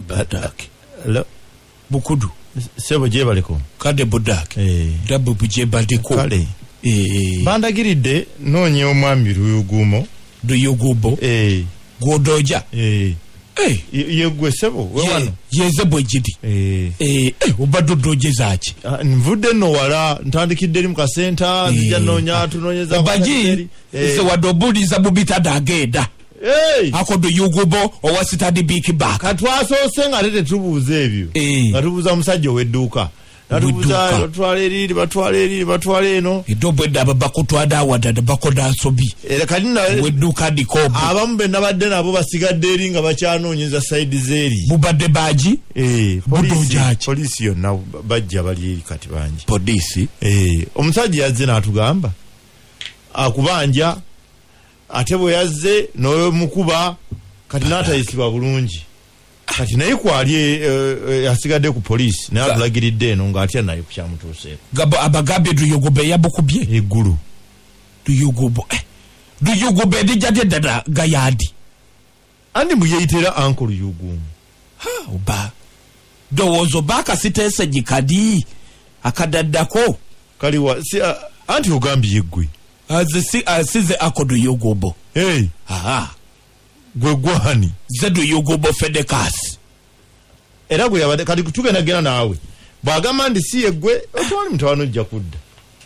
Badake. Hello? Bukudu. Sebo gyebaleko. Kade budake. Eh. Dabu bujebaleko. Kale. Eh. Bandagiridde noonya omwami Luyugumo. Luyugubo. Eh. Gwodoja. Eh. Eh. Ye gwe sebo we wano. Yeze bwegiri. Eh. Eh, eh, obadde odojeza ki? Ah, nvudde nno wala ntandikidde eri mu kasenta nzija noonya tunoonyeza Obaji Eh. se wadde obuuliza bubitadde agenda. Hey! Ako Luyugubo owa Stanbic Bank. Katwasoose nga ate tetubuuza ebyo. Eh. Nga tubuuza musajja ow'edduuka. Natubuuza Ow'edduuka. batwala eri batwala eri batwala eno. Edde obwedda aba bakutwada awadada bakoda nsobi. Era kati na Ow'edduuka dikobo. abamu be nabadde nabo basigadde eri nga bakyanoonyeza sayidi z'eri. Bubadde baagi. Eh, Budooja ki? Poliisi yonna bajja bali eri kati bangi. Poliisi. Eh, omusajja yazze n'atugamba akubanja ate bwe yazze n'omukuba kati n'atayisibwa bulungi kati naye kwali asigadde ku poliisi naye atulagiridde eno ng'atya naye ku kyamutuuseeko. Gabo abagambye Luyugubo eyabukubye. Eggulu. Luyugubo. Eh. Luyugubo elijja lye ddala gayandi. Andi muyeyitera anko Luyugumu. Ha, oba. Ndowooza oba akasiteese gikadi akadaddako. Kaliwa si, anti ogambye yeggwe. Size ako Luyugubo. Hey. Aha. Gwe gwani? Ze Luyugubo Fedekasi. Era gwe yabadde kati tugenda genda naawe. Bw'agamba nti si yeggwe otwali mutawano ojja kudda.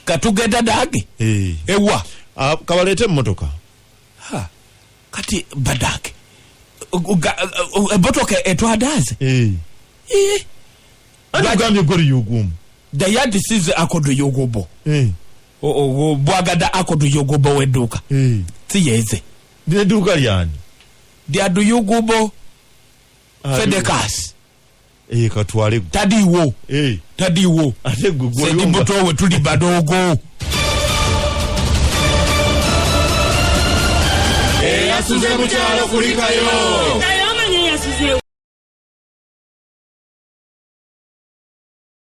Katugenda nange? Eh. Ewa. Kabaleete emmotoka. Ha. Kati badake. Emmotoka etwadaze? Eh. Eh. Ani ogambye gwe Luyugumu? Dayadi size ako Luyugubo. Eh. Bwagada ako Luyugubo w'edduuka. Eh. Si yeze. Edduuka lyani? Lya Luyugubo Fedekasi. Eh, katwale gwe. Tadiiwo. Eh. Tadiiwo. Ate gwe gwe Sendi oyomba. muto we tuli badoogo. Eyasuze mu kyalo kulikayo.